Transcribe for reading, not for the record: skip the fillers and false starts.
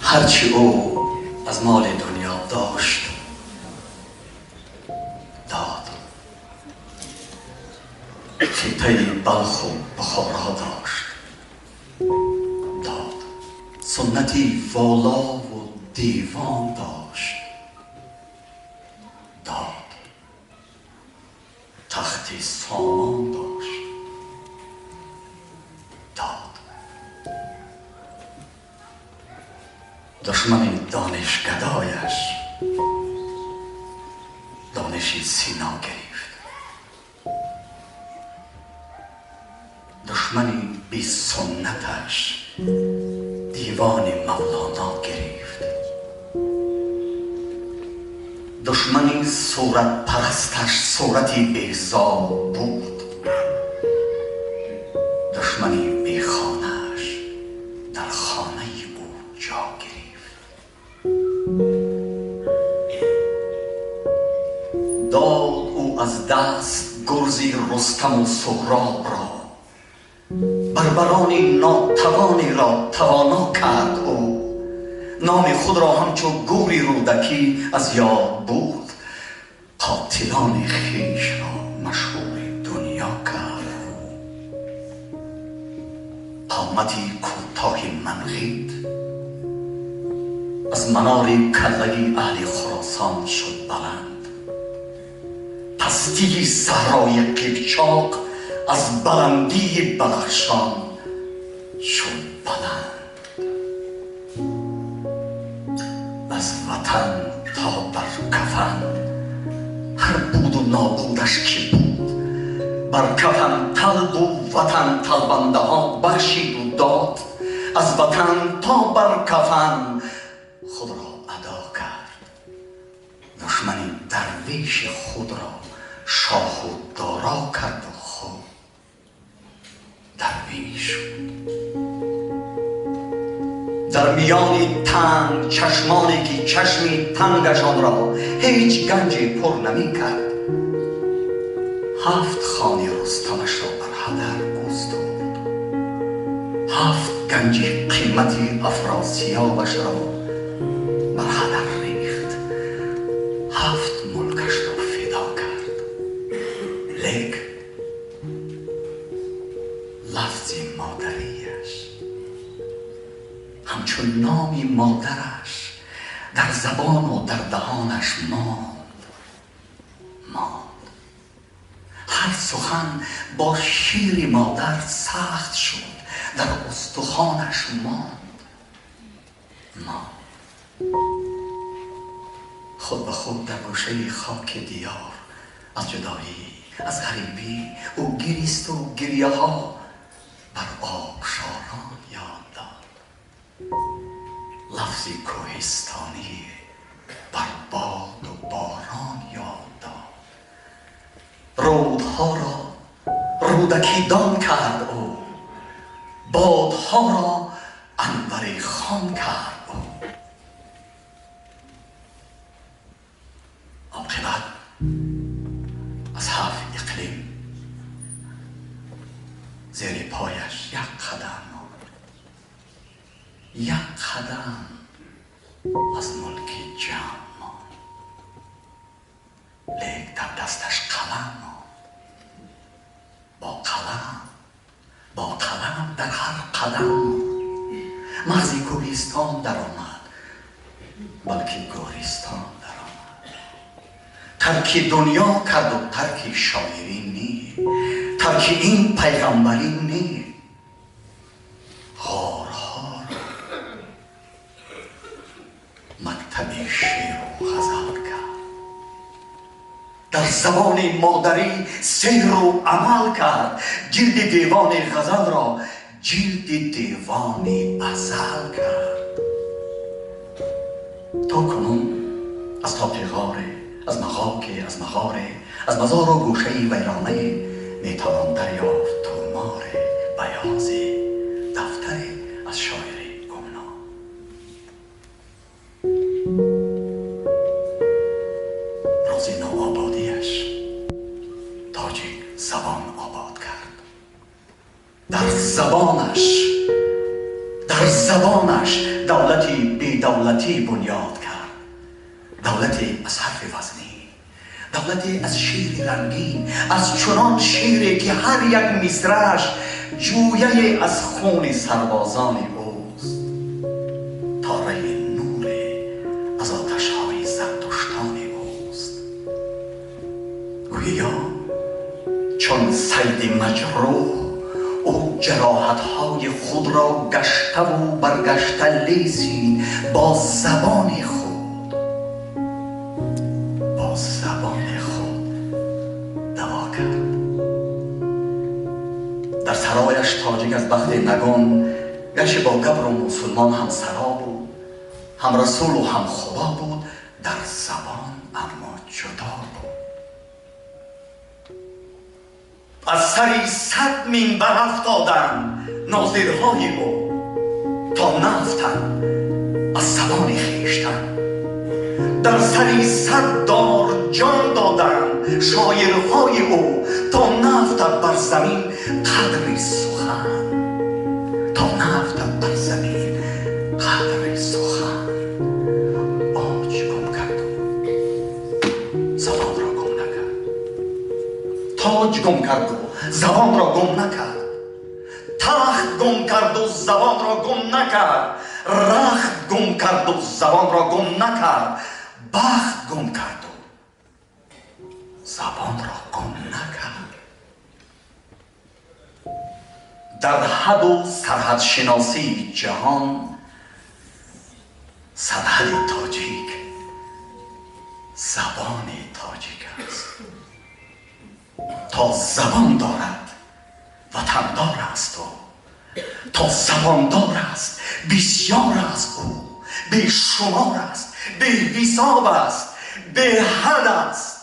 Ҳарчи ӯ аз моли дунё дошт, дод. Хиттаи Балху Бухоро дошт, дод. Суннати волову девон дошт, дод. Тахти сомон дошт, дод. Душмани донишгадояш дониши Сино гирифт. Душмани бесуннаташ девони Мавлоно гирифт. Душмани суратпарасташ сурати Беҳзод буд. Душмани бехонааш дар хонаи ӯ ҷо гирифт. Дод ӯ аз даст гурзи Рустаму Суҳробро, барбарони нотавонеро тавоно кард ӯ. Номи худро ҳамчун гӯри Рӯдакӣ аз ёд бурд, қотилони хешро машҳури дунё кард ӯ. Қомати кӯтоҳи Манғит аз манори каллаи аҳли Хуросон шуд баланд. Пастии саҳрои Қипчоқ аз баландии Бадахшон шуд баланд. Аз ватан то бар кафан ҳар буду нобудаш ки буд, бар кафан талбу ватан талбандаҳо бахшиду дод. Аз ватан то бар кафан худро адо кард. Душмани дарвеши худро шоҳу доро карду худ дарвеш шуд. Дар миёни танг чашмоне ки чашми тангашонро ҳеҷ ганҷе пур намекард, ҳафт хони Рустамашро бар ҳадар густурд, ҳафт ганҷи қимати Афросиёбашро бар ҳадар рехт, ҳафт мулкашро фидо кард. Лек лафзи модарияш ҳамчун номи модараш дар забону дар даҳонаш монд, монд. Ҳар сухан бо шири модар сахт шуд, дар устухонаш монд, монд. Худ ба худ дар гӯшаи хоки диёр аз ҷудоӣ, аз ғарибӣ ӯ гиристу гирьяҳо бар обшорон ёд дод. Лафзи кӯҳистонӣ бар боду борон ёд дод. Рӯдҳоро рӯдакидон кард ӯ, бодҳоро анвари хон кард ӯ. Оқибат аз ҳафт иқлим зери пояш як қадам монд, як қадам аз мулки ҷамъ монд, лек дар дасташ қалам монд. Бо қалам, бо қалам дар ҳар қадам монд. Мағзи кӯҳистон даромад, балки гӯристон даромад. Тарки дунё карду тарки шоирӣ не, тарки ин пайғамбарӣ не. Ғорҳоро мактаби шеъру ғазал кард, дар забони модарӣ сеҳру амал кард. Ҷилди девони ғазалро ҷилди девони азал кард. То кунун аз тоқи ғоре, аз мағоке, аз мағоре, аз мазору гӯшаи вайронае метавон дарёфт туморе баёзе, дафтаре аз шоири гумном. Рӯзи ноободиаш тоҷик забон обод кард. Дар забонаш, дар забонаш давлати Давлати бедавлатӣ бунёд кард, давлате аз ҳарфи вазнӣ, давлате аз шеъри рангин, аз чунон шеъре ки ҳар як мисрааш ҷӯяе аз хуни сарбозони ӯст, тораи нуре аз оташҳои зардуштони ӯст. Гӯё чун сайди маҷрӯҳ ӯ ҷароҳатҳои худро гаштаву баргашта лесид бо забони худ, бо забони худ даво кард. Дар сарояш тоҷик аз бахти нагон, гарчи бо габру мусулмон ҳамсаро буд, ҳам расулу ҳам худо буд, дар забон аммо ҷудо буд. Аз сари 100 минбар афтоданд нозирҳои ӯ, то наафтанд аз забони хештан. Дар сари 100 дор ҷон доданд шоирҳои ӯ, то наафтад бар замин қадри сухан, то наафтад бар замин қадри сухан. Оҷ гум карду забонро гум накард, тоҷ гум карду забонро гум накард, тахт гум карду забонро гум накард, рахт гум карду забонро гум накард, бахт гум карду забонро гум накард. Дар ҳаду сарҳадшиносии ҷаҳон сарҳади тоҷик забони тоҷик аст. То забон дорад ватандор аст ӯ, то забондор аст бисёр аст ӯ, бешумор аст, беҳисоб аст, беҳад аст.